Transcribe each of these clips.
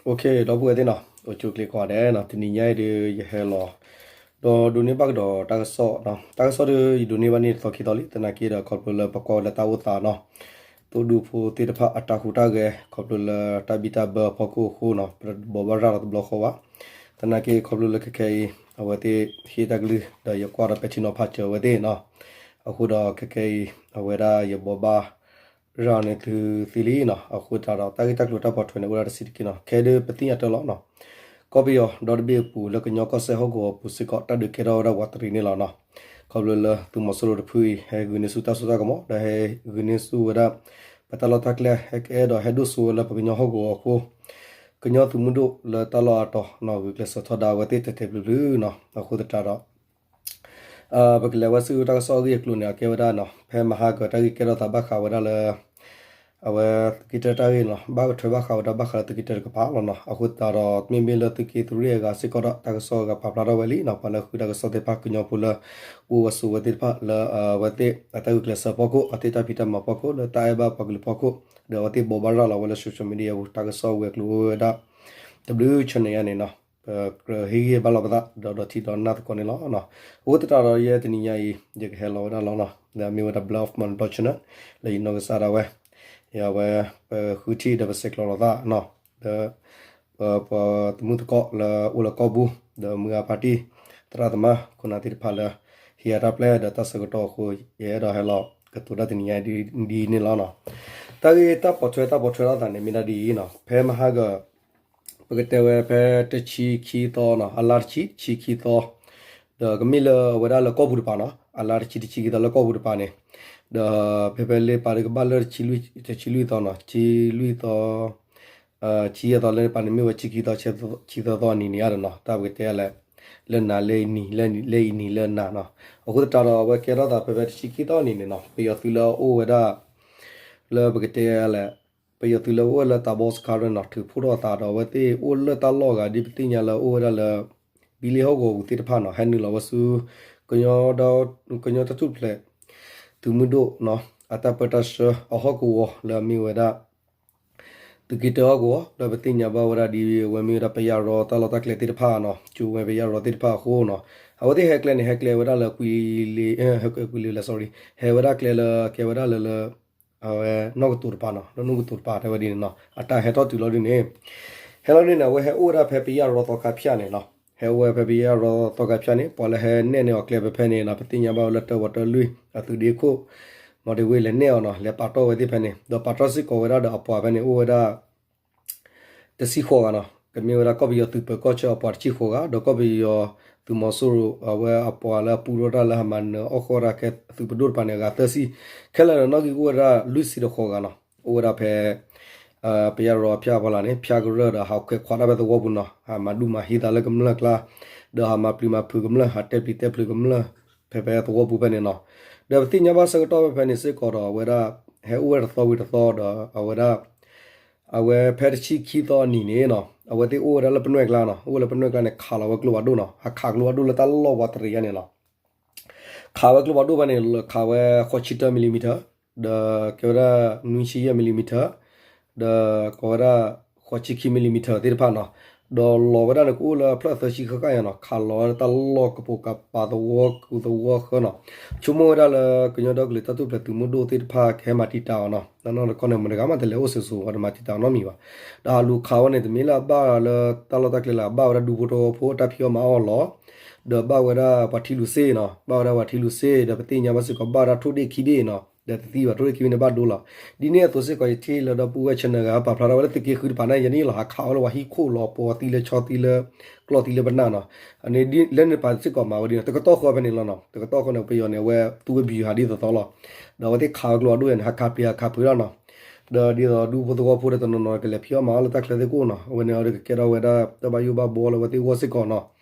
ဒီပုၢ်ဝဲၢ်သ့ၣ်နီၤ အိၣ်ဆူၣ်အိၣ်ချ့ကိးဂၤဒဲးနီၤ, တနံၤညါအံၤဒီး ယဟဲလီၤ ဒီးဒိးန့ၢ်ဘၣ်ကဒီးတၢ်ကစီၣ်နီၤ, တၢ်ကစီၣ်ဒီး ယဒိးန့ၢ်ဘၣ်န့ၣ်တသီခံသီလံ, သနာ်က့ဒီး ခီဖျိလၢပကွၢ်ဝဲလၢတၢ်အိၣ်သးနီၤ, သိၣ်ဒူဖိသ့ၣ်တဖၣ်အတၢ်ဟူးတၢ်ဂဲၤ ခီဖျိလၢတၢ်ဘံၣ်တၢ်ဘၢအဖီခိၣ်အဃိနီၤ, ပတဘိးဘၣ်ရၤလီၤတဘျီဃီဘၣ်. သနာ်က့ခီဖျိလၢခဲခဲအံၤ အဝဲသ့ၣ်ဟ့ၣ်တၢ်ကလုၢ် ဒီးယကွၢ်ဒီးပဲာ်ထံနီၤဖးစၢၤအဝဲသ့ၣ်နီၤ, အဃိဒီးခဲခဲအံၤ အဝဲဒၣ်ယဘိးဘၣ် ရၤန့ၣ်သုသ့လံနီၤ, အဃိသတးဒီး တၢ်ဂ့ၢ်တၢ်ကျိၤတၢ်ပိာ်ထွဲန့ၣ် အိၣ်ဒၣ်တဆံးတက့ၢ်နီၤ, ခဲဒုးပသ့ၣ်ညါတၢ်လီၤနီၤ. ကီၢ်ပယီၤဒီတဘ့ၣ်အပူၤ လၢကညီကီၢ်စဲၣ်ဟီၣ်ကဝီၤအပူၤစ့ၢ်ကီး တၢ်ဒုးကဲထီၣ်ဝဲဒၣ်ဝးတရံးန့ၣ်လီၤနီၤ. ခီဖျိလၢသုးမီၤစိရိၤတဖုအံၤ ဟဲဂုာ်န့ၢ်ဆူၣ်တၢ်စိတၢ်ကမီၤ ဒီးဟဲဂုာ်န့ၢ်ဆူၣ်ဝဲဒၣ် ပတၢ်လီၢ်တၢ်ကျဲ ဟဲကအဲၣ်ဒိးဟဲဒိၣ်စိဝဲလၢပကညီဟီၣ်ကဝီၤအဃိ ကညီသုးမုၢ်ဒိၣ်လၢတၢ်လီၢ်အတီၤနီၤ ဂုာ်ကျဲးစၢးထီဒါဝဲသ့ၣ်တဲာ်တဲာ်ဖျုးဖျုးနီၤ, အဃိသတးဒီး ပကလဲၤဝဲဆူတၢ်ကစီၣ်အဂ့ၢ်အကျိၤန့ၣ် အကဲဝဲဒၣ်နီၤ, ဖဲမဟါကတၢ်ဂ့ၢ်ကဲထီၣ်သးဘၣ်ဃးဝဲဒၣ်လၢ အဝဲသုးက့တၢတၢ်ဂ့ၢ်နီၤ, ဘၣ်ထွဲဘၣ်ဃးဝဲဒၣ်ဘၣ်ဃးလၢသုးက့တၢတကပၤလီၤနီၤ. အဃိသတးဒီး မ့မ့ၢ်လၢသုးက့သုးရ့ၣ်အဂၤစ့ၢ်ကီးဒီး တၢ်ကစီၣ်အဂၤပာ်ဖျါထီၣ်ဝဲလံနီၤ, ပှၤလၢဃုတၢ်ကစီၣ်သ့ၣ်တဖၣ် ကညီဖိလၢ အိၣ်ဝဲဆိးဝဲသ့ၣ်တဖၣ်လၢ အဝဲသ့ၣ်အတၢ်ဂုာ်ကျဲးစၢးဖီခိၣ် အဝဲသ့ၣ်တၢ်ဖံးတၢ်မၤဖီခိၣ် လၢတၢ်အဲၣ်ဘၣ်ပှၤကလုာ်ဖီခိၣ် ဒီးအဝဲသ့ၣ်ဘိးဘၣ်ရၤလီၤဝဲလၢ social media အပူၤ တၢ်ကစီၣ်ဝဲၤကျိၤဝဲဒၣ် တဘျုး channel ယါန့ၣ်နီၤ, ပကြၢးဟ့ၣ်ဂံၢ်ဘါလီၤပသး ဒီးဒီးထံဒီးနၢ်သကိးန့ၣ်လီၤ. အဃိသတးဒီးယဲတနံၤညါအံၤ ယကဟဲလီၤဝဲဒၣ်လီၤနီၤ, လၢအမ့ၢ်ဝဲဒၣ် Blood of Mandalay channel လၢယနီၢ်ကစၢ်ဒၣ်ဝဲ ယဝဲ ပဃုထံၣ်ဒီးပဆဲးကျိးလိာ်သးနီၤ, ဒီး ပှၤသမုၢ်သကိးလၢအိၣ်လၢကီၢ်ပူၤ ဒီးမုၢ်ဂၤဖါတံၢ် သရၣ်သမါ ခိၣ်နၢ်သ့ၣ်တဖၣ်လၢ ဟ့ၣ်အတၢ်ပျဲဒီးတၢ်ဆၢကတီၢ်အဃိ ယအဲၣ်ဒိးဟဲလီၤကတိၤတၢ်တနံၤညါဒ်အံၤန့ၣ်လီၤနီၤ. တၢ်ဂ့ၢ်တၢ်ပိာ်ထွဲတၢ်ပိာ်ထွဲထီၣ်သးန့ၣ် မ့ၢ်ဒၣ်ဒ်အံၤနီၤ, ဖဲမဟါက ပကတဲဝဲဖဲတဆံခံသီနီၤ, အလါတဆံ တဆံခံသီ ဒီးကမ့ၢ်လၢအဝဲဒၣ်လၢကီၢ်ပူၤတပၤနီၤ, အလါတဆံ တဆံခံသီလၢကီၢ်ပူၤတပၤန့ၣ်, ဒီးဖဲဖဲလၢပာ်ဒကဘၣ်လၢတဆံလွံၢ်သီနီၤ, တဆံလွံၢ်သီ ဆံယဲၢ်သီလၢပာ်န့ၣ်မ့ၢ်ဝဲတဆံခံသီ တဆံသၢသီအနံၤန့ၣ်ဧါဒီးနီၤ, တၢ်ပကတဲလဲၣ်, လၢနၤလၢအံၤနံၤ လၢအံၤနံၤလၢနၤနီၤ. အဃိသတးဒီးအဝဲကဲထီၣ်သးဖဲဖဲတဆံခံသီအနံၤန့ၣ်နီၤ, ပယီၤသုးလၢအအိၣ်ဝဲဒၣ် လၢပကတဲလဲၣ်, ပယီၤသုးလၢအအိၣ်ဝဲလၢတၢ်ဘီစခါရၢနီၤ, ထုးဖှိၣ်ထီၣ်အသးဒီးအဝဲသ့ၣ်အိၣ်လၢတၢ်လီၢ်ဂၤဒ်ပသ့ၣ်ညါလၢအအိၣ်ဝဲဒၣ်လၢ ဘံလ့ဟီၣ်ကဝီၤပူၤသ့ၣ်တဖၣ်နီၤ, ဟဲနုာ်လီၤဝဲဆူ ကညီတၢ်ထူၣ်ဖျဲး သုးမုၢ်ဒိၣ်နီၤ, အတၢ်ပၢတၢ်ဆှၢအဟီၣ်ကဝီၤလၢအမ့ၢ်ဝဲဒၣ် သုးက့တၢဟီၣ်ကဝီၤ လၢပသ့ၣ်ညါဘၣ်ဝဲဒၣ်ဒ်အဝဲမ့ၢ်ဝဲဒၣ်ပယၢ်ရီတၢ်လီၢ်တၢ်ကျဲသ့ၣ်တဖၣ်နီၤ, ကၠိဝဲပယၢ်ရီသ့ၣ်တဖၣ်အဃိနီၤ, အဝဲသ့ၣ်ဟဲကျဲန့ၣ် ဟဲကျဲဝဲဒၣ်လၢကွံလ့, ကွံလ့လဲၣ် sorry, ဟဲဝဲဒၣ်ကျဲလၢကဲဝဲဒၣ်လၢလၢ အဝဲနီၢ်ကတိၤတပၤနီၤ, လၢနီၢ်ကတိၤတပၤတဲဝဲဒ်န့ၣ်နီၤ, အတၢ်ဟဲထီၣ်တုၤလီၤဒ်န့ၣ်, ဟဲလီၤဒ်န့ၣ် အဝဲဟဲအိၣ်ဝဲဒၣ်ဖဲပယၢ်ရီသီခါဖၠၣ်န့ၣ်နီၤ, ဟဲအိၣ်ဝဲဖဲပယၢ်ရီသီခါဖၠၣ်န့ၣ် ပှၤလၢဟဲနဲၣ်န့ၢ်အီၤကျဲဖဲဖဲန့ၣ်နီၤ, ပသ့ၣ်ညါဘၣ်ဝဲလၢတၢ်ဝးတၢ်လွံၢ် အသုးဒ့ခိၣ် မီၤဒ့ဝ့ၢ်လဲၤနဲၣ်အီၤနီၤ, လဲၤပာ်တီၢ်ဝဲသ့ၣ်ဖဲန့ၣ်, ဒီးပာ်တီၢ်စ့ၢ်ကီးဝဲဒၣ်ဒီးအပှၤဖဲန့ၣ် အိၣ်ဝဲဒၣ် တဆံဃိးဂၤနီၤ, ကမ့ၢ်ဝဲဒၣ်ကီၢ်ပယီၤသုးပၢၤကီၢ်ဆၢအပှၤတဆံဃိးဂၤ, ဒီးကီၢ်ပယီၤသုးမီၤစိရိၤ အဝဲအပှၤလၢအပူထီၣ်တၢ်လၢဟးမၤနၢၤအီၣ်ဃီၣ်တၢ်ကဲသုးပဒိၣ်တပၤန့ၣ် အဂၤသၢဆံ, ခဲလၢာ်ဒီးနီၣ်ဂံၢ်အိၣ်ဝဲဒၣ်လွံၢ်ဆံဒီးဃိးဂၤနီၤ, အိၣ်ဝဲဒၣ်ဖဲ ပယၢ်ရီဖၠၣ်အဖီလာ်န့ၣ် ဖၠၣ်ကရၢၢ်ဒီးဟးခွဲးခွးတၢ်ဖဲသဝီပူၤနီၤ, ဟးမၤဒူၣ်မၤဟံးသးလၢကမျၢၢ်ကျါ, ဒီးဟးမၤပျံၤမၤဖုးကမျၢၢ် ဟးတဲပျံၤတဲဖုးကမျၢၢ် ဖဲဖဲသဝီပူၤဖဲန့ၣ်နီၤ, ဒီးပသ့ၣ်ညါဘၣ်ဆၢကတီၢ်ဖဲဖဲန့ၣ်စ့ၢ်ကီးဒီး အဝဲဒၣ် ဟဲအိၣ်ဝဲတသီဝံၤတသီဒီး အဝဲဒၣ် အဝဲဖဲတဆံခံသီအနံၤန့ၣ်နီၤ, အဝဲသ့ၣ်အိၣ်ဝဲဒၣ်လၢပနွဲၣ်ကျါနီၤ, အိၣ်ဝဲလၢပနွဲၣ်ကျါန့ၣ် ခးလီၤဝဲကျိဖးဒိၣ်နီၤ, ဟးခးကျိဖးဒိၣ်လၢတၢ်လီၢ်ဝးတရံးယါန့ၣ်လီၤ. ခးဝဲကျိဖးဒိၣ်ဖဲန့ၣ် ခးဝဲဃိးဆံတၢ millimeter, ဒီးကဲဝဲဒၣ်နွံဆံယဲၢ် millimeter, ဒီးကိးဝဲဒၣ်ဃိးဆံခံ millimeter သ့ၣ်တဖၣ်နီၤ, ဒီးလီၤဝဲဒၣ်န့ၣ် ကအိၣ်လၢအဖျၢၣ်သၢဆံဃၣ်ဃၣ်ယါနီၤ, ခးလီၤဝဲဒၣ်တၢ်လီၢ်ကပိာ်ကပၤသဝီကူသဝီဃၢနီၤ, ဆိကမိၣ်ဝဲဒၣ်လၢကညီဒီကလုာ်တၢ်ထူၣ်ဖျဲးသုးမုၢ်ဒိၣ်သ့ၣ်တဖၣ်ကဟဲမၤတံာ်တာ်အီၤနီၤ, နီၢ်နီၢ်တခီန့ၣ် မတၤတဂၤမးတလဲၤအိၣ်ဆိးဆိး ပှၤတမၤတံာ်တာ်အီၤနီတမံၤဘၣ်, ဒီးဟးလူၤခးဝဲန့ၣ် တမ့ၢ်လၢအဘၣ်လၢတၢ်လီၢ်တၢ်ကျဲလၢၤ ဘၣ်ဝဲဒၣ်ဒူဖိသဝီဖိအတၢ်ဖံးအီၣ်မၤအီၣ်လီၤ, ဒီးဘၣ်ဝဲဒၣ်ပှၤထံလူၤစ့နီၤ, ဘၣ်ဝဲဒၣ်ပှၤထံလူၤစ့ ဒီးပသ့ၣ်ညါဘၣ်စ့ၢ်ကီး ဘၣ်ဝဲဒၣ်ထိၣ်ဒ့ၣ်ခံဒ့ၣ်နီၤ, ဒီးတသံဘၣ် ထိၣ်ဒ့ၣ်ခံဘ့ၣ်န့ၣ်ဘၣ်ဒိလီၤ. ဒ်န့ၣ်အသိးစ့ၢ်ကီး ယထံၣ်လၢဒီပုၢ်ဝဲၢ် channel ဂၤပာ်ဖျါထီၣ်ဝဲလၢသုးက့ဃုတပၤန့ၣ် ယန့ၣ်လီၤ ဟးခးဝဲလၢပှၤဟံၣ်ခိၣ်လီၤ ပှၤသံလၢဆီသံလၢ ကျီၢ်သံလၢပနၢ်နီၤ, လၢန့ၣ်ပာ်စ့ၢ်ကီးမၤဝဲဒ်န့ၣ် တကတီၢ်ဃီဖဲန့ၣ်လီၤနီၤ, တကတီၢ်ဃီန့ၣ် ပယီၤန့ၣ် အဝဲသူဝဲဘံၤဟးဒ်သိးသိးလီၤ, ဒီးအဝဲသ့ၣ်ခးဝဲကျိဖးဒိၣ်ယါန့ၣ် ဟးခးပျံၤဟးခးဖုးလီၤနီၤ, ဒီးဒ်သိးဒူဖိသဝီဖိဒီးတနီၤနီၤ ကလဲၤဖံးအီၣ်မၤအီၣ်လၢတၢ်ချၢသ့ၣ်ကိၣ်နီၤ, အဝဲန့ၣ်အီၤဒီးကကဲထီၣ်ဝဲဒၣ်တၢ်ဘၣ်ယိၣ်ဘၣ်ဘှီလၢအဝဲသ့ၣ်အဂီၢ်စ့ၢ်ကီးနီၤ.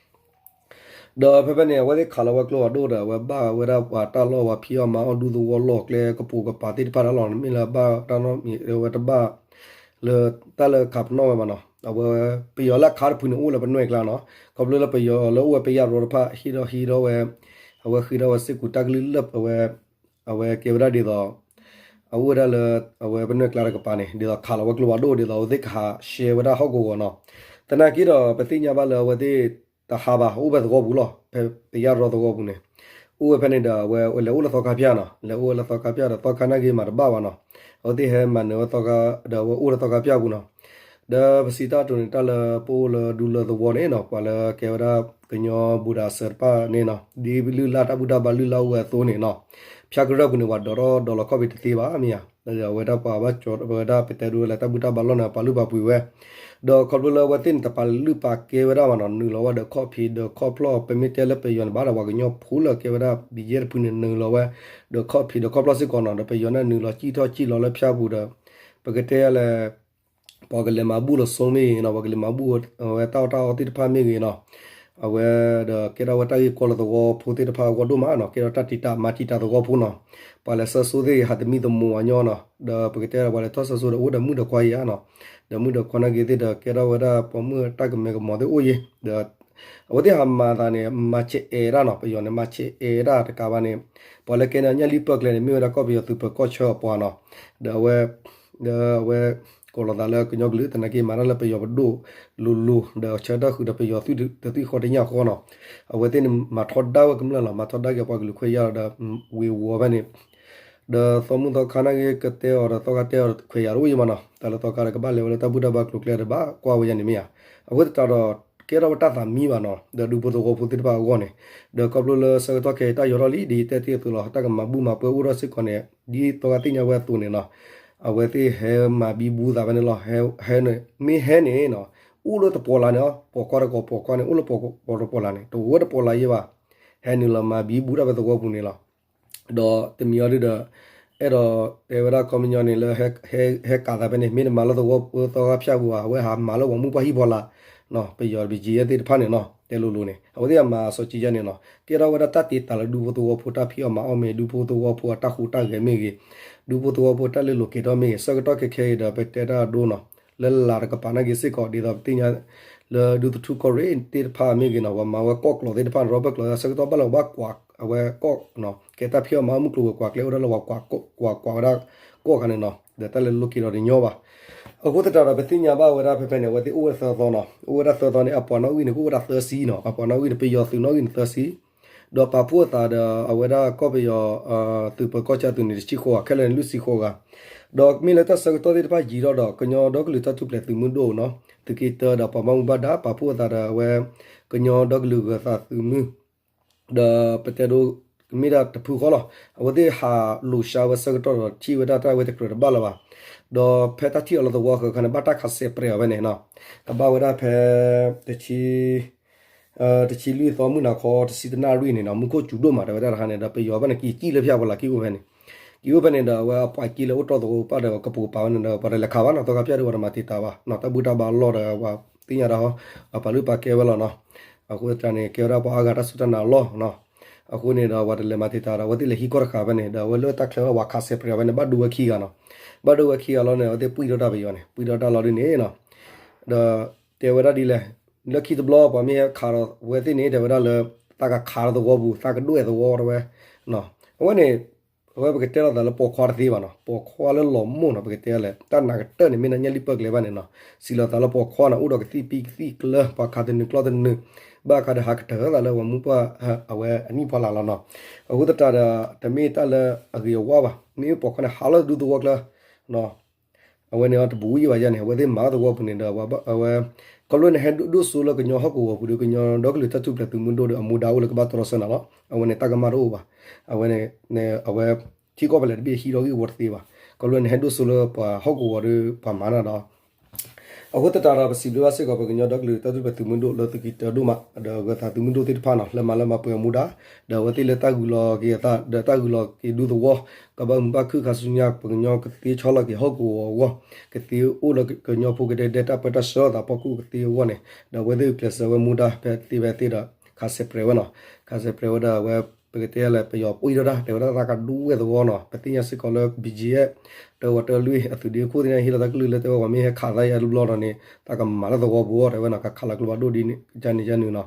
ဒီးဖဲဖဲန့ၣ် အဝဲသ့ၣ်ခးလီၤဝဲကျိဖးဒိၣ်ဒီး အဝဲဘၣ်ဝဲဒၣ်ပှၤတၢ်လီၢ်ပှၤဖံးအီၣ်မၤအီၣ်ဒူသဝီလီၢ်ကျဲကပိာ်ကပၤသ့ၣ်တဖၣ်တၢ်လီၢ်န့ၣ် မ့ၢ်လၢဘၣ်တၢ်နီတမံၤ အဝဲတဘၣ်လၢတၢ်လၢခးတဖုန့ၣ် အိၣ်လၢပနွဲၣ်ကျါနီၤ, ခီဖျိလၢပယီၤလၢအိၣ်ဝဲပယၢ်ရီတဖၣ် ဟံးထီၣ်ဟံးထီၣ်ဝဲ အဝဲဃ့ထီၣ်ဝဲစ့ၢ်ကီးတၢ်ကလုၢ်လၢအဝဲ အဝဲကဲဝဲဒၣ်ဒ်သိး အအိၣ်ဝဲဒၣ်လၢ အဝဲပနွဲၢ်ကျါတကပၤန့ၣ် ဒ်သိးခးလီၤဝဲကျိဖးဒိၣ် ဒ်သိးအဝဲသ့ၣ်ကဟးရှဲဝဲဒၣ်ဟီၣ်ကဝီၤနီၤ. သနာ်က့ဒီး ပသ့ၣ်ညါဘၣ်လၢအဝဲသ့ၣ်တဟးဘၣ် အိၣ်ဖဲသဝီပူၤလီၤ. ဖဲပယၢ်ရီသဝီပူၤန့ၣ် အိၣ်ဝဲဖဲန့ၣ်ဒီး အဝဲလဲၤအိၣ်လၢသီခါဖၠၣ်နီၤ. လဲၤအိၣ်ဝဲလၢသီခါဖၠၣ်ဒီး သီခါနာ်က့မၤတဘၣ်ဘၣ်နီၤ. အဝဲသ့ၣ်ဟဲမၤနၢၤဝဲသီခါ ဒီးအဝဲအိၣ်လၢသီခါဖၠၣ်ပူၤနီၤ. ဒီးပစံးတၢ်တိၤန့ၣ် တၢ်လၢပအိၣ်လၢဒူလၢသဝီန့ၣ်နီၤ ပှၤလၢကဲဝဲဒၣ်ကညီဘူးဒးစၢၤတဖၣ်န့ၣ်နီၤ ဒ်လုၢ်လၢ်တၢ်ဘူၣ်တၢ်ဘါလုၢ်လၢ်အိၣ်ဝဲအသိးန့ၣ်နီၤ ဖၠၣ်ကရၢၢ်ပူၤန့ၣ် ပှၤဒိးထီၣ်ဒိးလီၤခီၣ်ဖံးတသ့ဘၣ်မ့ၢ်ဧါ. အဝဲဒၣ်ပှၤဘၣ်ကၠီဝဲဒၣ်ပတဲဒိလၢတၢ်ဘူၣ်တၢ်ဘါလီၢ်န့ၣ် ပာ်လုၢ်ပာ်ပှ့ၤဝဲ ဒီးခီဖျိလၢအဝဲသ့ၣ်န့ၣ် တပာ်လုၢ်ပာ်ကဲဝဲဒၣ်ဘၣ်နီၤ နုာ်လီၤဝဲဒီးခီၣ်ဖံးဒီးခီၣ်ဖျီၣ် ပမ့ၢ်တဲလၢပယီၤန့ၣ်ဘၣ်ဒီး ပှၤကညီဖိလၢကဲဝဲဒၣ် ဘံယဲၢ်တဖုန့ၣ် နုာ်လီၤဝဲ ဒီးခီၣ်ဖံးဒီးခီၣ်ဖျီၣ်စ့ၢ်ကီးနီၤ ဒီးပယီၤန့ၣ်နုာ်လီၤစံၣ်ထီၣ်စံၣ်လီၤလၢဖၠၣ်ပူၤဒီး ပကတဲလဲၣ် ပှၤကလဲၤမၤဘူၣ်လီၤဆိမ့ၢ်ဂ့ၤနီၤ ပှၤကလဲၤမၤဘူၣ်ဝဲတၢ်အီၣ်တၢ်အီသ့ၣ်တဖၣ်မ့ၢ်ဂ့ၤနီၤ အဝဲဒီးကဲထီၣ်ဝဲတၢ်ဂ့ၢ်ကီလၢသဝီဖိသ့ၣ်တဖၣ်အဂီၢ်ဒိၣ်မးနီၤ ကဲထီၣ်တၢ်တံာ်တာ်မၤတံာ်တာ်သဝီဖိနီၤ ပှၤလဲၤဆၢဆိသ့ၣ်ဟးတမံသမိးအညီနီၤ ဒီးပကတဲပှၤလဲၤထီၣ်ဆၢဆိဒီးအိၣ်ဒီးမုၣ်ဒီးခွါယၤနီၤ ဒီးမုၣ်ဒီးခွါနာ်က့သ့ၣ်ဒီးကဲထီၣ်ဝဲဒၣ်ပိာ်မုၣ်တၢ်ကမဲကမီၤသ့ၣ်အိၣ်ယံၤ ဒီး အဝဲသ့ၣ်ဟးမၤသးန့ၣ် မၤဆဲးအဲၣ်ဒၣ်နီၤ ပယီၤန့ၣ် မၤဆဲးအဲၣ်ဒၣ်တကးဘၣ်န့ၣ် ပှၤလၢကဲန့ၣ်ညၣ်လံပၢၢ်ကျဲန့ၣ် မ့ၢ်ဝဲဒၣ်ကီၢ်ပယီၤသုးပၢၤကီၢ်ဆၢအပှၤနီၤ ဒီးအဝဲ ဒီးအဝဲ ကိးလီၤသးလၢကညီကလုာ် သနာ်က့မၤတၢ်လၢပယီၤပဒိၣ်လိၤလိၤ ဒီးဆၢတၢ်ဃုာ်ဒီးပယီၤသုးတသွံၣ်ဃီတညၣ်ဃီနီၤ အဝဲသ့ၣ်န့ၣ် မၤထီဒါဝဲကမျၢၢ်လီၤ မၤထီဒါက့ၤပှၤကလုာ်ခွဲးယာ်ဒီး ဝ့ၤဝီၤဖဲန့ၣ် ဒီးသီမုၣ်သီခါနာ်က့ကတဲအီၤဒီးသီခါတဲအီၤခွဲးယာ်တအိၣ်ယံၤမးနီၤ တၢ်လၢသီခါဒီးကဘၣ်လဲၤဝဲလၢတၢ်ဘူၣ်တၢ်ဘါကျိၤကျဲဒီးဘၣ်ကွၢ်ဝဲယၤန့ၣ်မ့ၢ်ဧါ အဃိသတးဒီး ကဲထီၣ်ဝဲတၢ်သးမံဘၣ်နီၤ ဒီးဒူဖိသဝီဖိသ့ၣ်တဖၣ်အဂီၢ်န့ၣ် ဒီးခီဖျိလၢဆၢကတီၢ်ခဲအံၤတၢ်ယီၤထီၣ်လံ ဒ်ယတဲတ့ၢ်အသိးလီၤ တၢ်ကမၤဘူၣ်မၤပှဲၤအိၣ်ထီၣ်စ့ၢ်ကီးန့ၣ် ဒ်သီခါသ့ၣ်ညါဝဲအသိးန့ၣ်နီၤ အဝဲသ့ၣ်ဟဲမၤဘံဘူသးဖဲန့ၣ်လီၤ ဟဲ ဟဲန့ၣ် မ့ၢ်ဟဲန့ၣ်နီၤ အိၣ်လၢတပီၤလၢ်န့ၣ် ပိာ်ခွါတကိးပိာ်ခွါန့ၣ် အိၣ်လၢပိာ်ခွါတပီၤလၢ်န့ၣ် တဝဲတပီၤလၢ်ယဲဘၣ် ဟဲနုာ်လီၤမၤဘံဘူတၢ်ဖဲသဝီပူၤန့ၣ်လီၤ ဒီးတမံၤအီၤဒုဒီး အဲၣ်ဒိးတဲဝဲဒၣ်ခီပညီန့ၣ်လၢ ဟဲကးသးဖဲန့ၣ် မ့ၢ်တမၤလၢသဝီဖိသီခါဖၠၣ်ပူၤဘၣ် အဝဲဟးမၤလၢပှၤမုၣ်ပှၢ်ဟံၣ်ဖီလာ် ပယီၤတဘ့ၣ်က့ၤယဲသ့ၣ်တဖၣ်န့ၣ်နီၤ တဲလိၤလိၤန့ၣ် အဝဲသ့ၣ်အမၤစီၤကံယါန့ၣ်နီၤ ကဲထီၣ်ဝဲဒၣ်တၢ်တ့တၢ်လၢဒူဖိသဝီဖိတၢ်ဖံးအီၣ်မၤအီၣ်မ့ၢ်ဂ့ၤ ဒူဖိသဝီဖိအတၢ်ဟူးတၢ်ဂဲၤမ့ၢ်ဂ့ၤ ဒူဖိသဝီဖိတၢ်လဲၤလိာ်က့ၤထီၣ်မ့ၢ်ဂ့ၤ ဆၢကတီၢ်ခဲခဲအံၤဒီး ပတဲတၢ်ဒိနီၤ လၢလၢ်တကပၤနာ်က့ၤစ့ၢ်ကီး ဒ်သိးပသ့ၣ်ညါ လၢဒူသထူၣ်ကီၢ်ရ့ၣ်သ့ၣ်တဖၣ်မ့ၢ်ဂ့ၤနီၤ ပှၤမၤဝဲကီၢ်ကျိးသ့ၣ်တဖၣ်န့ၣ် ရီဘၢၣ်ကျိး ဆၢကတီၢ်ဘၣ်လၢပှၤဘၣ်ကွၢ်အဝဲကီၢ် ကဲတၢ်ဖံးအီၣ်မၤအီၣ်မုၢ်ကျိၤဝဲၤကွာ်ကျဲအိၣ်ဒၣ်လၢပှၤကွၢ် ကွၢ်ကွၢ်ဝဲဒၣ်ကီၢ်ခါန့ၣ်နီၤ ဒီးတၢ်လဲၤလိာ်က့ၤဒီးတညီဘၣ် အဃိသတးဒီး ပသ့ၣ်ညါဘၣ်ဝဲဒၣ်ဖဲဖဲန့ၣ် အဝဲသ့ၣ်အိၣ်ဝဲသၢသီနီၤ အိၣ်ဝဲဒၣ်သၢသီန့ၣ် အပှၤနီၣ်ဂံၢ်န့ၣ် ကအိၣ်ဝဲဒၣ်သၢဆံနီၤ အပှၤနီၣ်ဂံၢ်န့ၣ် ပယီၤသုးနီၣ်ဂံၢ်န့ၣ်သၢဆံ ဒီးပာ်ဖှိၣ်အသးဒီးအဝဲဒၣ်ကီၢ်ပယီၤ သုးပၢၤကီၢ်ဆၢသုးန့ၣ်တဆံဃိးဂၤ ခဲလၢာ်န့ၣ်လွံၢ်ဆံဃိးဂၤ ဒီးမ့ၢ်လၢတၢ်ဆၢကတီၢ်သ့ၣ်တဖၣ်ယံာ်ထီၣ်ဒီး ကညီဒီကလုာ်တၢ်ထူၣ်ဖျဲးသုးမုၢ်ဒိၣ်နီၤ သုးက့တၢဒီးပှၤဘၣ်မူဘၣ်ဒါ ပာ်ဖှိၣ်အသးဒီးအဝဲ ကညီဒီကလုာ်ဂၢၤသးသုးမုၢ် ဒီးပတဲဒိ မ့ၢ်ဒၣ်တဖုဃီလီၤ အဝဲသ့ၣ်ဟးလိာ်စှၤဝဲဆၢကတီၢ်ဒီး ထံၣ်ဝဲဒၣ်တၢ်ဝဲတကြၢးတဘၣ်လၢၤဘၣ် ဒီးဖဲတၢ်ထံၣ်အီၤလၢသဝီဃၢၤခါန့ၣ် ဘၣ်တၢ်ခးစဲးပြဲးအီၤဖဲန့ၣ်နီၤ ကဘၣ်ဝဲဒၣ်ဖဲ တဆံ တဆံလွံၢ်သီမုၢ်နၤခီ တဆံတနၣ်ရံၣ်န့ၣ်နီၤ မူခိၣ်စူၤဒိၣ်မး တဲဝဲဒၣ်တခါန့ၣ်ဒီး ပယီၤဘၣ်န့ၣ် က့ၤစံၣ်လၢဖၠၣ်ပူၤလၢက့ၤအိၣ်ဖဲန့ၣ် က့ၤအိၣ်ဖဲန့ၣ်ဒီး အဝဲအပှၤက့ၤလၢအိၣ်တီၢ်သဝီပၢ်ဒီးကပိာ်ကပၤဝဲန့ၣ်ဒီး ပှၤတလဲၤခးဘၣ်နီၤ သီခါဖၠၣ်ဒီးပှၤတမၤတံာ်တာ်ဘၣ်နီၤ တၢ်ဘူၣ်တၢ်ဘါအလီၢ်ဒီး ပှၤသ့ၣ်ညါတၢ်ဟီ ပှၤပာ်လုၢ်ပာ်ကဲဝဲလီၤနီၤ အဃိသတးန့ၣ် ကဲဝဲဒၣ်ပှၤအါဂၤတၢ်စူၢ်တၢ်နာ်အလီၢ်နီၤ အဃိန့ၣ်ဒီး ပှၤတလဲၤမၤတံာ်တာ်ဒီး အဝဲသ့ၣ်လဲၤဟံးကီၢ်တဃာ်ဖဲန့ၣ် ဒီးအဝဲလၢတၢ်ချၢဝဲပှၤခးစဲးပြဲးအီၤဖဲန့ၣ် ဘၣ်ဒိဝဲခံဂၤနီၤ ဘၣ်ဒိဝဲခံဂၤလီၤန့ၣ် အဝဲသ့ၣ်ပှံၢ်ထီၣ်တၢ်ပယီၤန့ၣ် ပှံၢ်ထီၣ်တၢ်လီၤဒ်န့ၣ်နီၤ ဒီးတဲဝဲဒၣ်ဒ်လဲၣ် လၢခံတဘျီ ပှၤမ့ၢ်ဟဲခးဒီးဝဲသ့ၣ်န့ၣ် တဲဝဲဒၣ်လၢ သးကခးလၢသဝီပူၤ သးကဒွဲၣ်သဝီတဲဝဲ အဝဲန့ၣ် အဝဲပကတဲလိာ်သးလၢပိာ်ခွါတသ့ဘၣ်နီၤ ပိာ်ခွါလၢလီၤမိၢ်နီၤ ပကတဲလဲၣ် တၢ်နာ်ကတၢၢ်န့ၣ် မ့ၢ်ဒၣ်ညၣ်လံၣ်ပၢၢ်ကျဲဘၣ်န့ၣ်နီၤ စံးလီၤသးလၢပိာ်ခွါန့ၣ် အိၣ်ဒီးကသံၣ်ပံကသံၣ်ကျၢ ပှၤခးတနုာ်ကျီၢ်တနုာ် ဘၣ်အခါဒီးဟးကတၢၢ်သးလၢပှၤမူပှၢ် အဝဲအနံၣ်ဖီလာ်လီၤနီၤ အဃိသတးဒီး တမ့ၢ်တၢ်လၢအဂ့ၤအဝါဘၣ် မ့ၢ်ပိာ်ခွါန့ၣ် ဟးလီၤဒူသဝီကျဲ အဝဲန့ၣ်တဘူးယံၤဘၣ်ယၤန့ၣ် အဝဲသ့ၣ်မၤသဝီပူၤန့ၣ်ဒီး အဝဲ ခီဖျိနဟဲဒိၣ်စိလၢကညီဟီၣ်ကဝီၤပူၤဒီး ကညီဒီကလုာ်တၢ်ထူၣ်ဖျဲးသုးမုၢ်ဒိၣ်ဒီး အမူဒါအိၣ်လၢကဘၣ်တြီဆၢနၤလီၤ အဝဲန့ၣ်တၢ်ကမၣ်တအိၣ်ဘၣ် အဝဲန့ၣ် အဝဲ ထံကီၢ်ဖဲလဲၣ်တဘ့ၣ်ဟံးထီၣ်ဂံၢ်ဝီတသ့ဘၣ် ခီဖျိနဟဲဒိၣ်စိလၢပှၤဟီၣ်ကဝီၤဒီးပှၤမၤနၤဒီး အဃိသတးဒီး ပစံးဘျုးဘၣ်စ့ၢ်ကီး ပကညီဒီကလုာ်တၢ်ထူၣ်ဖျဲးသုးမုၢ်ဒိၣ်လၢသုးက့တၢဒိၣ်မး ဒီးဂၢၤသးသုးမုၢ်ဒိၣ်သ့ၣ်တဖၣ်နီၤ လၢမၤလၢမၤပှဲၤအမူဒါ ဒီးအဝဲသ့ၣ်လၢတၢ်ဂုာ်လီၤက့ၤအသး ဒီးတၢ်ဂုာ်လီၤက့ၤဒူသဝီ ကဘၣ်မုာ်ဘၣ်ခုၣ်ခါဆူညါ ပကညီကသ့ဆီလီၤက့ၤဟီၣ်ကဝီၤအဂီၢ် ကသ့အိၣ်လၢကညီဖိကဒဲကဒဲတၢ်ပၢတၢ်ဆှၢသးဖီခိၣ်ကသ့အဂီၢ်န့ၣ် ဒီးအဝဲသ့ၣ်ကျဲးစၢးဝဲမူဒါဖဲသ့ဖဲသ့ဒီး ခးစဲးပြဲးဝဲနီၤ ခးစဲးပြဲးဝဲဒီးအဝဲ ပကတဲလဲၣ် ပယီၤပှံၢ်ထီၣ်တၢ် တဲဝဲဒၣ်သးကဒူဝဲသဝီနီၤ. ပသ့ၣ်ညါစ့ၢ်ကီးလၢ ဘံၣ်ကၠံၣ်အဲၣ် တဝီတၢလွံၢ် အသုးဒ့အခိၣ်သ့ၣ်ညါ ဟ့ၣ်လီၤတၢ်ကလုၢ်လၢတဲဝဲ ပှၤမ့ၢ်ဟဲခးသးယါတဘျီဒီးန့ၣ် တၢ်ကမၤလၢသဝီပူၤအီၤ တဲဝဲနီၤ, ကခးလီၤကျိဖးဒိၣ်ဒ်န့ၣ် ကန့ၣ်ကန့ၣ်နီၤ.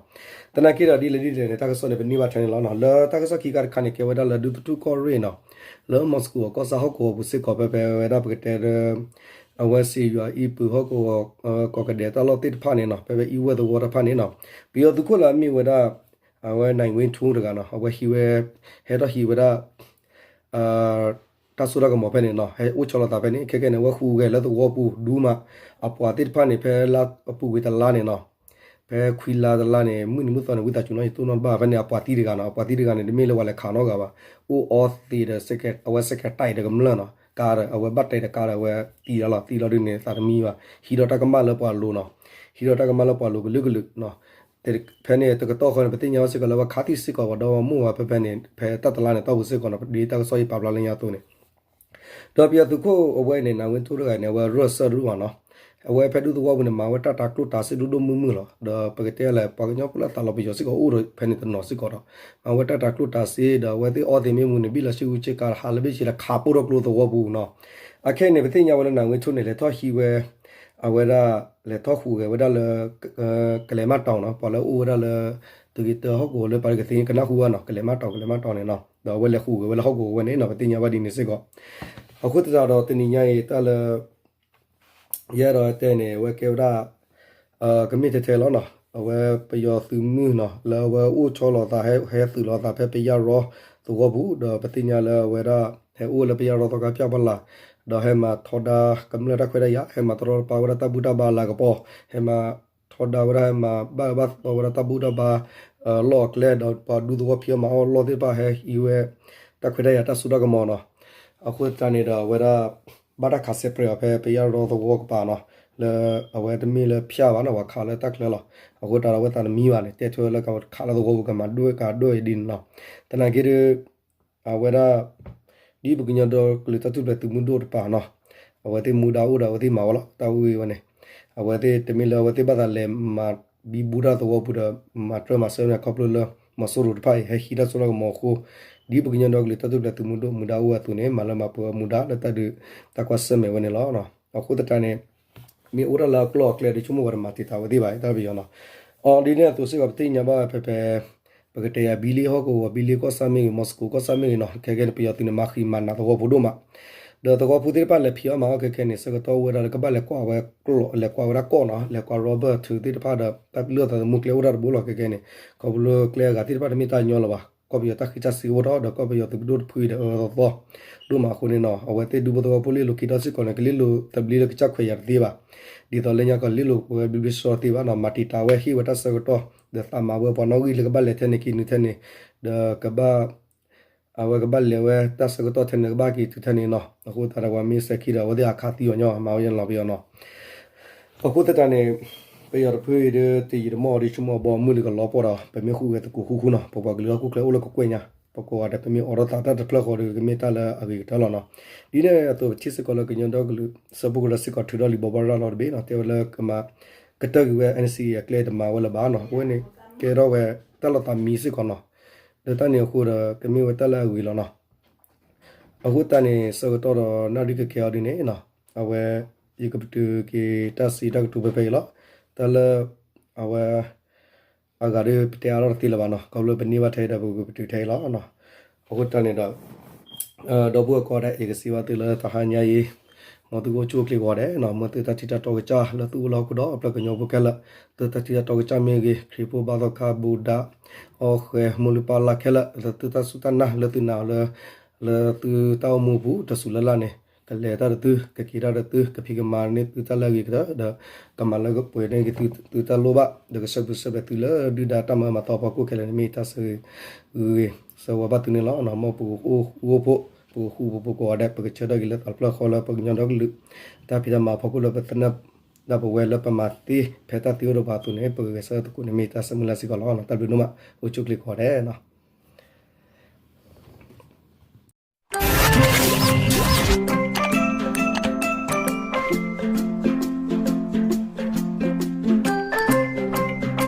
သနာ်က့ဒီးဒ်လဲၣ်ဒ်လဲၣ်န့ၣ် တၢ်ကစီၣ်န့ၣ် ပန့ၢ်ဘၣ်ထဲန့ၣ်လီၤနီၤ. လၢတၢ်ကစီၣ်ခံခါတခါန့ၣ် ကဲဝဲဒၣ်လၢဒူသထူၣ်ကီၢ်ရ့ၣ်နီၤ, လၢမီၤစကိၤအကီၢ်ဆၣ်ဟီၣ်ကဝီၤပူၤစ့ၢ်ကီး ဖဲဖဲဝဲဒၣ်ပကတဲဒီး အဝဲစ့ယွၤအံၤပုၢ်ဟီၣ်ကဝီၤ ကိးကဒဲးတၢ်လီၢ်သ့ၣ်တဖၣ်န့ၣ်နီၤ, ဖဲဖဲအံဝဲၢ်သဝီတဖၣ်န့ၣ်နီၤ, ပယီၤသုးခိၣ်လၢအမ့ၢ်ဝဲဒၣ် အဝဲ နၢ်ဝ့ထူတဂၤနီၤ, အဝဲဟံးဝဲ ဟဲထီၣ်ဟံးဝဲဒၣ် တၢ်စိတၢ်ကမီၤဖဲန့ၣ်နီၤ, ဟဲအိၣ်ဆီလီၤသးဖဲန့ၣ် ခဲကဲန့ၣ် အဝဲဃုဂဲၤလၢသဝီပူၤဒူမး, အပှၤသ့ၣ်တဖၣ်န့ၣ် ဖဲလါအပူၤကွံာ်တလါန့ၣ်နီၤ, ဖဲခွံလါတလါန့ၣ် မုၢ်နံၤမုၢ်သီန့ၣ် ဝံသးစူၤနီၤ ယတိၢ်နီၣ်တဘၣ် ဖဲန့ၣ် အပှၤသံတဂၤနီၤ, အပှၤသံတဂၤန့ၣ် တမ့ၢ်လၢပှၤလဲၤခးနီတဂၤဘၣ်, အိၣ်အီသံးဒီး အဝဲစဲးကဲးတၢ်အံၤဒီးကမျၢၢ်နီၤ, ကါဒီး အဝဲဘၣ်တဲဒီးကါဒီး အဝဲသံလီၤလီၤ သံလီၤဒုးန့ၣ် သးတမံဘၣ်, ဟံးဒီးတၢ်ကမၣ်လၢပှၤလိၤနီၤ, ဟံးဒီးတၢ်ကမၣ်လၢပှၤလိၤကလုာ်ကလုာ်နီၤ ဖဲန့ၣ်တကတီၢ်ဃီန့ၣ် ပသ့ၣ်ညါဘၣ်စ့ၢ်ကီးလၢ အဝဲခးသံစ့ၢ်ကီးပှၤဒီမါဝၤဖဲဖဲန့ၣ် ဖဲတၢ်တလါန့ၣ် တီၢ်ပူၤစ့ၢ်ကီးနီၤ, ဒ်တၢ်ကစီၣ်အံၤပာ်ဖျါလၢညါအသိးန့ၣ်, ဒီးပယီၤသုးခိၣ်အဝဲန့ၣ် နၢ်ဝ့ထူတဂၤန့ၣ် အဝဲရၢၢ်စၢၢ်တဒူၣ်ဘၣ်နီၤ, အဝဲဖဲဒူသဝီပူၤန့ၣ် မၤဝဲတၢ်တၤကျိၣ်တၤစ့ဒိၣ်ဒိၣ်မုၢ်မုၢ်လီၤ, ဒီးပကတဲလဲၣ် ပှၤကညီဖိလၢအသးလီၤပယီၤစ့ၢ်ကီးအိၣ်ဒီးဖဲန့ၣ်တနီၤစ့ၢ်ကီးဒီး မၤဝဲတၢ်တၤကျိၣ်တၤစ့ ဒီးအဝဲသ့ၣ်အီသံးမ့ၢ်မူန့ၣ် ဘံၣ်လီၤဆံဂုၢ်ဆ့ကၤ ဟးလၢဘ့ၣ်ဆ့လၢခးပိၢ်ထီၣ်ကျိသဝီပူၤနီၤ, အခဲအံၤန့ၣ် ပသ့ၣ်ညါဝဲလၢ နၢ်ဝ့ထူန့ၣ် လဲၤထီၣ်ဟံးဝဲ အဝဲဒၣ် လဲၤထီၣ်ဃုာ်ဂဲၤဝဲဒၣ်လၢ ကလဲၤမးတီၤနီၤ, ပှၤလၢအအိၣ်ဝဲဒၣ်လၢ သုးက့တၢဟီၣ်ကဝီၤလၢပှၤတကသ့ကနၣ်ဟူဘၣ်နီၤ, ကလဲၤမးတီၤ ကလဲၤမးတီၤန့ၣ်နီၤ, ဒီးအဝဲလဲၤဃုာ်ဂဲၤဝဲလၢဟီၣ်ကဝီၤဝဲန့ၣ်နီၤ, ပသ့ၣ်ညါဘၣ်ဒ်န့ၣ်စ့ၢ်ကီး, အဃိသတးဒီးတနံၤညါအံၤတၢ်လၢ ယအဲၣ်ဒိးတဲန့ၣ် အဝဲကဲဝဲဒၣ် ကမ့ၢ်ထဲထဲလီၤနီၤ, အဝဲပယီၤသုးမုၢ်နီၤ လၢအဝဲအိၣ်ဆီလီၤသး ဟဲသုးလီၤသးဖဲပယၢ်ရီသဝီပူၤ ဒီးပသ့ၣ်ညါလၢအဝဲဒၣ် ဟဲအိၣ်လၢပယၢ်ရီသီခါပၠၣ်ပလၢ် ဒီးဟဲမၤထီဒါကမျၢၢ်တၢ်ခွဲးတၢ်ယာ် ဟဲမၤတရီတပါဝဲဒၣ်တၢ်ဘူၣ်တၢ်ဘါလၤကပီၤ ဟဲမၤထီဒါဝဲဒၣ် ဟဲမၤဘၣ်အၢဘၣ်သီဝဲဒၣ်တၢ်ဘူၣ်တၢ်ဘါ လီၢ်အကျဲ ဒီးပှၤဒူသဝီဖံးအီၣ်မၤအီၣ်လီၢ်သ့ၣ်တဖၣ်ဟဲဟံးဝဲ တၢ်ခွဲးတၢ်ယာ်တၢ်စိတၢ်ကမီၤနီၤ, အဃိသတးန့ၣ်ဒီးအဝဲဒၣ် ဘၣ်တၢ်ခးစဲးပြဲးအီၤဖဲပယၢ်ရီသဝီကပၤနီၤ, လၢအဝဲတမ့ၢ်လၢဖၠၣ်ဘၣ်နီၤ ပှၤခးလၢတၢ်ချၢလီၤ, အဃိသတးဒီးအဝဲသးတမံဘၣ်န့ၣ် တဲထွဲလၢကခးလၢသဝီပူၤကမၤဒိၣ်ကဒိၣ်အံၤဒ်န့ၣ်နီၤ, သနာ်က့ဒီး အဝဲဒၣ် ဒ်ပကညီဒီကလုာ်တၢ်ထူၣ်ဖျဲးသုးမုၢ်ဒိၣ်တပၤနီၤ, အဝဲသ့ၣ်မူဒါအိၣ်ဒီးအဝဲသ့ၣ်မၤဝဲလီၤ တၢ်ဝံၣ်ဝဲန့ၣ်, အဝဲသ့ၣ်တမ့ၢ်လၢအဝဲသ့ၣ်ဘၣ်သးလဲၤမၤဘံဘူတၢ်သဝီပူၤဒီး မၤတြၢၤမၤစၢၤန့ၣ် ခီဖျိလၢ မီၤစိရိၤတဖၣ်အံၤ ဟဲဟံးတၢ်စိတၢ်ကမီၤအဃိ, ဒ်ပကညီဒီကလုာ်တၢ်ထူၣ်ဖျဲးသုးမုၢ်ဒိၣ်မူဒါအိၣ်ဝဲအသိးန့ၣ် မၤလၢမၤပှဲၤဝဲမူဒါလၢတၢ်ဒုးတၢ်ကွၢ်ဆၢၣ်မဲာ်ဝဲန့ၣ်လီၤ. အဃိသတးန့ၣ် မ့ၢ်အိၣ်ဒၣ်လၢအကျိၤအကျဲဒီး ဆိကမိၣ်ဝဲတမၤတံာ်တာ်ဝဲသ့ၣ်ဘၣ် တၢ်ပယီၤနီၤ, အီၤဒ်န့ၣ်အသိးစ့ၢ်ကီး ပသ့ၣ်ညါဘၣ်ဖဲဖဲ ပကတဲယၤ ဘံလ့ဟီၣ်ကဝီၤ ဘံလ့ကီၢ်ဆၣ်မ့ၢ်ဂ့ၤ မီၤစကိၤကီၢ်ဆၣ်မ့ၢ်ဂ့ၤနီၤ ခဲကဲန့ၣ် ပယီၤသုးန့ၣ် မၤဃံးမၤနးသဝီဖိဒိၣ်မး, ဒီးသဝီဖိသ့ၣ်တဖၣ်လဲၤဖံးအီၣ်မၤအီၣ်ခဲကဲန့ၣ် ဆၢကတီၢ်အိၣ်ဝဲဒၣ်လၢကဘၣ်လဲၤကွၢ်ဝဲကျိး လဲၤကွၢ်ဝဲဒၣ်ကီၢ်နီၤ လဲၤကွၢ် rubber ထုးသ့ၣ်တဖၣ်ဒီး တၢ်လုၢ်အီၣ်သးသမူကျဲအိၣ်တၢ်တဘိလီၤ ခဲကဲန့ၣ် ခီဖျိကျဲအဂၤသ့ၣ်တဖၣ်တမ့ၢ်တၢ်ညီလၢၤဘၣ် ကီၢ်ပယီၤတၢ်ဃံးတၢ်စ့အိၣ်ထီၣ်ဒီး ကီၢ်ပယီၤသုးမုၢ်ဒိၣ်တဖုအံၤဒီးအၢသီသီ ဒိၣ်မးအဃိန့ၣ်နီၤ အဝဲသ့ၣ်ဒူဖိသဝီဖိလ့လိာ်က့ၤထီၣ်စ့ၢ်ကီးန့ၣ် ကလ့လိာ်သဘျ့လၢကစၢ်ခွဲးယာ်တသ့ဘၣ်, ဒ်သိးလၢညါကီးလ့လိာ်ဝဲဘျ့ဘျ့ဆှီဆှီသ့ဘၣ်နီၤ မၤတံာ်တာ်ဝဲဟ့ၣ်ဝဲတၢ်ဆၢကတီၢ် ဒီးသးမၤဝဲပှၤနီၣ်ဂံၢ်လၢကဘၣ်လဲၤထဲန့ၣ်က့ၤနုာ်ထဲန့ၣ်, ဒီးကဘၣ် အဝဲကဘၣ်လဲၤဝဲတၢ်ဆၢကတီၢ်ထဲန့ၣ် ကဘၣ်က့ၤတုၤထဲန့ၣ်နီၤ အဃိသတးဒီးပှၤမ့ၢ်စဲၤခံဒီး အဝဲသ့ၣ်ဟးခးသံအီၤညီ မၤဝဲယလီၤပယီၤနီၤ အဃိသတးန့ၣ် ပယီၤတဖုအံၤဒီး တယံာ်တမီၢ်အီၤဒီး ဆိကမိၣ်အဘီအမုၢ်လၢကလီၤပှီၢ်ဒီး ပမ့ၢ်ဃုဂဲၤသကိးဃူဃူနီၤ ပပှၤကလုာ်ဟီၣ်ခိၣ်ချၢအိၣ်လၢကကွဲၢ်ညါ ပကိးဂၤဒဲး ပမ့ၢ်အိးထီၣ်သးတၢ်တဖျၢၣ်ဃီဒီး ကမ့ၢ်တၢ်လၢအဂ့ၤကတၢၢ်လီၤနီၤ. ဒ်န့ၣ်အသိး ပထံၣ်စ့ၢ်ကီးလၢကညီဒီကလုာ် စၢဖှိၣ်ကရၢစ့ၢ်ကီးထုးထီၣ်လံာ်ဘိးဘၣ်ရၤလီၤတဘ့ၣ်နီၤ တဲဝဲလၢကမၤ ကတၢၢ်ကွံာ်ဝဲ NCA အကျဲတမၤဝဲလၢၤဘၣ်နီၤ အဝဲန့ၣ် ကဲထီၣ်ဝဲတၢ်လီၤသးမံစ့ၢ်ကီးနီၤ လၢတၢ်န့ၣ်အဃိဒီး ကမ့ၢ်ဝဲတၢ်လၢအဂ့ၤလီၤနီၤ. အဃိသတးန့ၣ် ဆၢကတီၢ်ဒီးနၣ်ရံၣ်ကကဲအီၤဒ်န့ၣ်နီၤ အဝဲ ယကပတုာ်က့ၤတၢ်စံးတၢ်ကတိၤဖဲဖဲအံၤလီၤ. တၢ်လၢ အဝဲ အဂၤဒီးပတဲအါထီၣ်တသ့လၢၤဘၣ်နီၤ ခီဖျိပန့ၢ်ဘၣ်ထဲအံၤဒီး ပကပတုာ်ထဲအံၤလီၤ. အဃိသတးန့ၣ်ဒီး ဒီပုၢ်ဝဲၢ်ကိးဂၤဒဲး ယကစံးဘၣ်သုလၢတဟါညါအံၤ မ်သုကအိၣ်ဆူၣ်အိၣ်ချ့ကိးဂၤဒဲးနီၤ မ်သုတၢ်ထံၣ်တၢ်တီကစၢ်လၢသုအိၣ်လၢဟီၣ်ခိၣ်ဒီဖျၢၣ်ကညီဖိခဲလၢာ် သုတၢ်ထံၣ်တၢ်တီကစၢ်မ့ၢ်ဂ့ၤ ခရံာ်ဖိဘါသီခါ ဘူးဒး အီဃဲၤ မိၢ်လုၢ်ပၢ်လၢ်ခဲလၢာ် လၢသုတၢ်စူၢ်တၢ်နာ်လၢသုနာ်အီၤလၢ လၢသုတၢ်အိၣ်မူအပူၤ တစူၤလၢ်လၢ်န့ၣ် ကလဲၤတၢ်ဒီးသု ကက့ၤတၢ်ဒီးသု ကဖံးကမၤန့ၢ်သုတၢ်လၢအဂ့ၤကတၢၢ် ဒီးကမၤလၢပှဲၤန့ၢ်က့ၤသုတၢ်လိၣ်ဘၣ် ဒီးကဆၢပူၤဆၢဖျဲးသုလၢဒုၣ်ဒါတၢ်မၤမၤသီအဖီခိၣ်ခဲလၢာ်န့ၣ် မ့ၢ်တၢ်ဆၢဂ့ၤဂ့ၤ ဆၢဂ့ၤဘၣ်သုန့ၣ်လီၤ. မ်ပကအိၣ်ဃူအိၣ်ဖိး ပကဃူပဖိးကိးဂၤဒဲး ပကဆၢထၢၣ်က့ၤလၢသးတဖျၢၣ်ဃီလၢပကညီဒီကလုာ် တၢ်ဖံးတၢ်မၤအဖီခိၣ်လၢပသနၢၣ်ဒၣ်ပဝဲလၢပမၤသ့ ဖဲတၢ်သ့အိၣ်ဒီးပှၤအသိးန့ၣ် ပကဂဲၤဆၢထၢၣ်သကိးန့ၣ် မ့ၢ်တၢ်ဆၢမုၢ်လၢ်စ့ၢ်ကီးလီၤ. တၢ်ဘျုးဒိၣ်မး အိၣ်ဆူၣ်အိၣ်ချ့ကိးဂၤဒဲးနီၤ.